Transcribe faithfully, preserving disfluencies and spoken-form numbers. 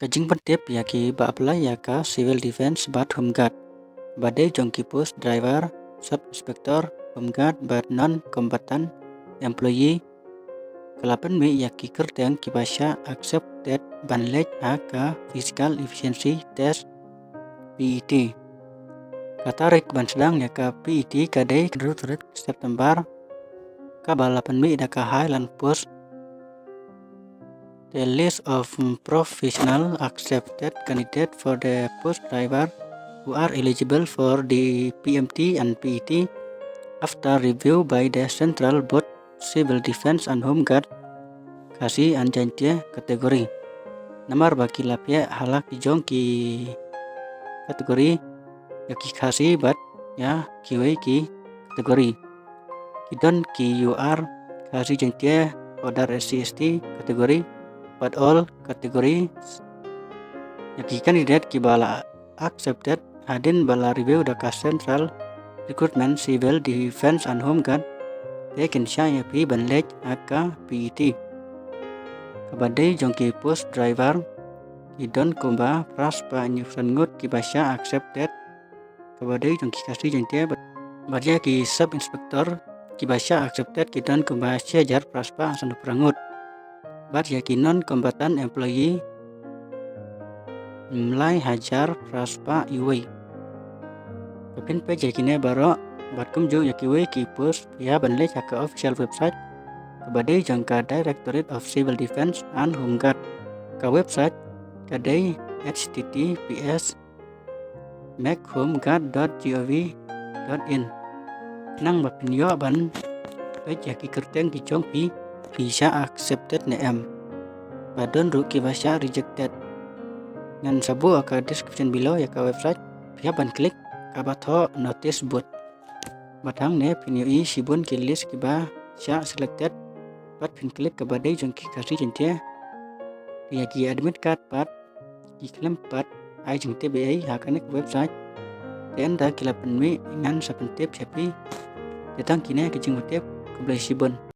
Ka jingpyntip ïa kiba apply ïa ka Civil Defence bad Home Guard. Ba dei jong ki post driver, sub inspector, Home Guard bad non-combatant employee, ka la pynmih ïa ki kyrteng kiba shah accepted ban leit ha ka Physical Efficiency Test, P E T. Ka tarik ban sdang ïa ka P E T ka dei ka hynriew tarik September, kaba la pynmih da ka Highland Post. The list of professional accepted candidate for the post driver who are eligible for the P M T and P E T after review by the Central Board Civil Defence and Home Guard, Khasi and Jaintia category. Namar ba ki la plie ha la ki jong ki category, ïa ki Khasi bad ïa kiwei ki category. Ki don ki U R, Khasi, Jaintia, other S C S T category bad all category. Ïa ki candidate kiba la accepted hadien ba la review da ka Central Recruitment Civil Defence and Home Guard, te kin shah ïa phi ban leit ha ka P E T. Kaba dei jong ki post driver, ki don kumba phra spah hynñiew san ngut kiba shah accepted, kaba dei jong ki Khasi, Jaintia bad, bad ïa ki sub inspector kiba shah accepted ki don kumba shi hajar phra spah san phra ngut. Bad ïa ki non-combatant employee, lai hajar phra spah uwei. Ba phin peit ïa kine baroh bad kumjuh ïa kiwei ki post, phi hap ban leit ha ka official website kaba dei jong ka Directorate of Civil Defence and Home Guard. Ka website ka dei H T T P S make home guard dot gov dot in. Nang ba phin ïoh ban peit ïa ki kyrteng ki jong phi, phi shah accepted ne em. Ba don ruh kiba shah rejected. Ngan sa buh ha ka description below ïa ka website, phi hap ban click kaba thoh notice board. Bad hangne phin ïohi shibun ki list kiba shah selected. Bad phin click kaba dei jong ki Khasi, Jaintia. Ïa ki admit card bad ki khlem pat ai jingtip ei ei ha kane ka website. Te ynda ki la pynmih ngan sa pyntip sha phi. Te tang kine ki jingpyntip, khublei shibun.